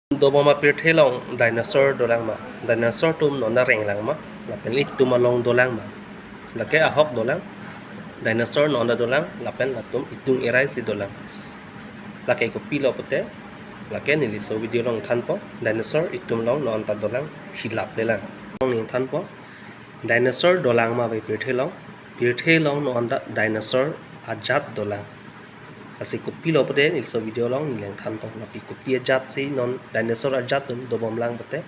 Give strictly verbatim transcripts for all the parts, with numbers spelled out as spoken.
Dobom apirthe along dinosaur dolang ma? Dinosaur atum non ta renglang ma? Lapen itum along dolang ma? Lake ahok dolang. Dinosaur non ta dolang, lapen latum itum erai si dolang. Lake kopilo pute, lake neli laso video along thanpo, dinosaur itum along non ta dolang, thilap lelang. Along neli thanpo, dinosaur dolang ma ave pirthe along? Pirthe along non ta dinosaur ajat dolang. Lasi kopilo pute neli laso video along neli nangthanpo, lapen kopi ajat si non dinosaur ajat atum dobom lang pute,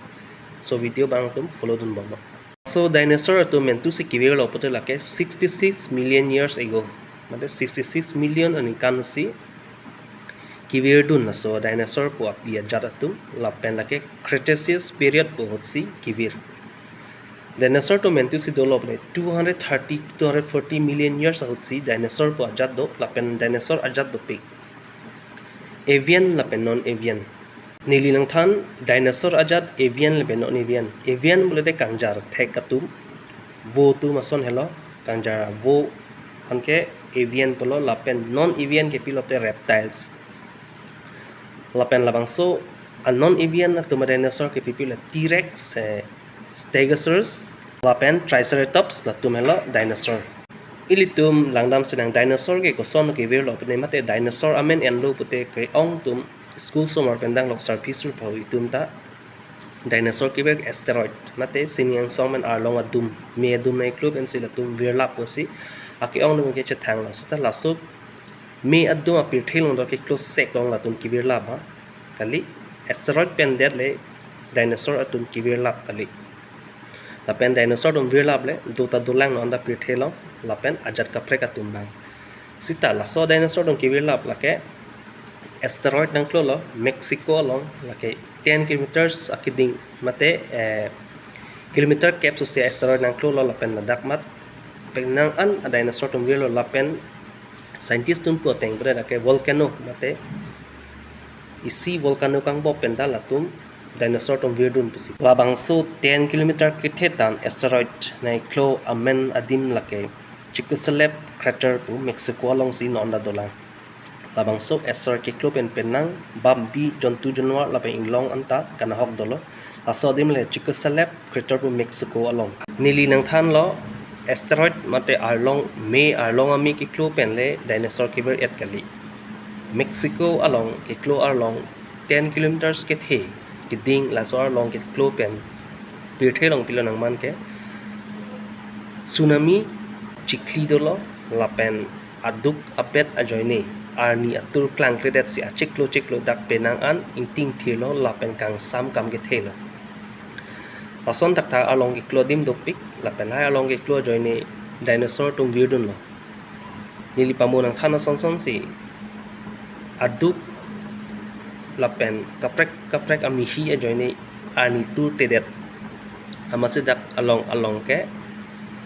laso video abang atum follow dunbom. So dinosaur atum mentu si kevirlo pute lake sixty six million years ago. Mate sixty six million aningkan si kevirdun laso dinosaur pu api ajat atum, lapen lake Cretaceous period pu ahut si kevir. Dinosaur atum mentu si dolo pute two hundred thirty, two hundred forty million years ahut si dinosaur pu ajat do, lapen dinosaur ajat dopik. Avian lapen non-avian. Neli nangthan dinosaur ajat avian lapen non-avian. Avian pulote kangjar thek atum, vo atum ason helo, kangjar vo anke avian pulo, lapen non-avian ke pilote reptiles. Lapen labangso a non-avian atum a dinosaur ke pipilo T-Rex, eh, Stegosaurus, lapen Triceratops, latum helo dinosaur. Ilitum langdam sinang dinosaur ke koson kevirlo pute mate dinosaur amen enlo pute ke-ong atum school somar pen danglok sarpi surpo itum ta dinosaur kevir asteroid mate sining angsong amen arlong adum, me adum nangklo pensi latum virlap pusi ake-ong atum ke chethanglo. Seta laso me adum apirthe along do keklo sek along latum kevirlap ba kali, asteroid pen det le dinosaur atum kevirlap kali. Lapen dinosaur atum virlap le do ta dolang non ta pirthe along, lapen ajat kaprek atum abang. Seta laso dinosaur atum kevirlap lake asteroid nangklolo Mexico along, lake ten kilometers akeding mate, eh, kilometer kep susi asteroid nangklolo, lapen ladak mat penang an a dinosaur atum virlo, lapen scientist atum pu ateng pura lake volcano mate isi volcano kangbop pen ta latum dinosaur atum virdun pusi. Labangso ten kilometer kethe tan asteroid nangklo amen adim lake Chicxulub crater pu Mexico along si non ta dolang. Labangso asteroid keklo pen penang bap bi jontu janwar lapen inglong anta kanahok dolo. Laso adim le Chicxulub crater pu Mexico along. Neli nangthanlo asteroid mate arlong, me arlong ame keklo pen le dinosaur kevir-et kali. Mexico along keklo arlong ten kilometers kethe keding laso arlong keklo pen pirthe along pilo nangman ke tsunami chikli dolo, lapen aduk abet ajoine arni atur klangkledet si achiklo chiklo dak penang an ingting thirlo lapen kangsam kam kethelo. Lason thakthak arlong keklo adim dopik, lapen lahai arlong keklo ajoine dinosaur atum virdunlo. Neli pamo nangthan ason son si aduk lapen kaprek kaprek amehi ajoine arni turtedet. Amatsi dak along along ke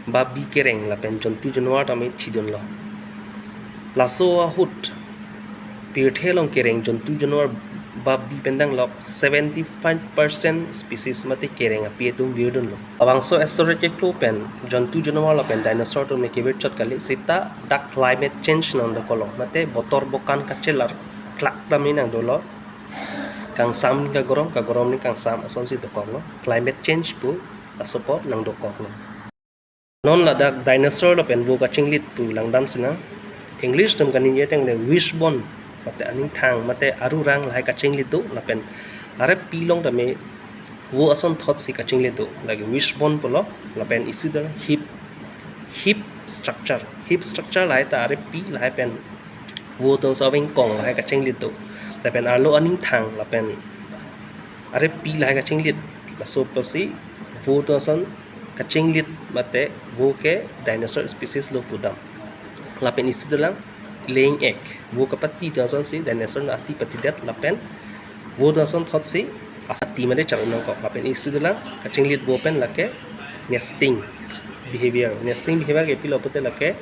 bap bi kereng lapen jontu janwar tame thidunlo. Laso ahut pirthe along kereng jontu janwar bap bi pen danglok seventy five percent species mate kereng api atum virdunlo. Labangso asteroid keklo pen jontu janwar lapen dinosaur atum ne kevirchot kali, seta dak climate change nangdokoklo mate botor bokan kachelar klak tame nangdolo. Kangsam ni kagorom, kagorom ni kangsam asonsi dokoklo. Climate change pu laso apot nangdokoklo. Non ladak dinosaur lapen vo kachinglit pu langdam sinang. English atum kaningje ateng le wishbone mate aningthang mate arurang lahai kachinglit do, lapen arep pi along tame vo ason thot si kachinglit do, lake wishbone pulo. Lapen isi do hip, hip structure. Hip structure lahai ta arep pi lahai pen vo atum ason ingkong lahai kachinglit do. Lapen arlo aningthang lapen arep pi lahai kachinglit, laso apotsi vo atum ason kachinglit mate vo ke dinosaur species lo pudam. Lapen isi dolang laying egg, vo kapati atum asonsi dinosaur na ati patidet, lapen vo atum ason thotsi ati mate char-un nangkok. Lapen isi dolang kachinglit vo pen lake nesting behavior. Nesting behavior ke pilo pute lake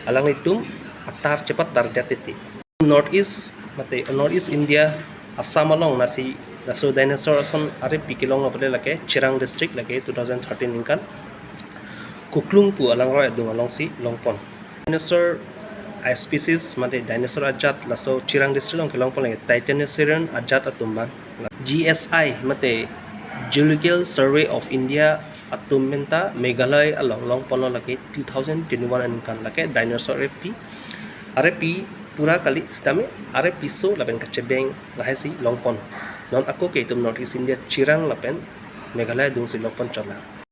alanglitum atar chepatardet titi. North East mate North East India, Assam along nasi laso dinosaur ason arep pi kelonglo pute lake Chirang district, lake two thousand thirteen ningkan Kuklung pu alangroi adung alongsi longpon. Dinosaur a species mate dinosaur ajat laso Chirang district along kelongpon lake Titanosaurian ajat atum abang. G S I mate Geological Survey of India atum penta Meghalaya along longponlo lake two thousand twenty-one aningkan lake dinosaur arepi, arepi pura kali sitame arepi so lapen kachebeng lahai si longpon. Non ako ke itum North East India chirang lapen Meghalaya adungsi longpon chotlang.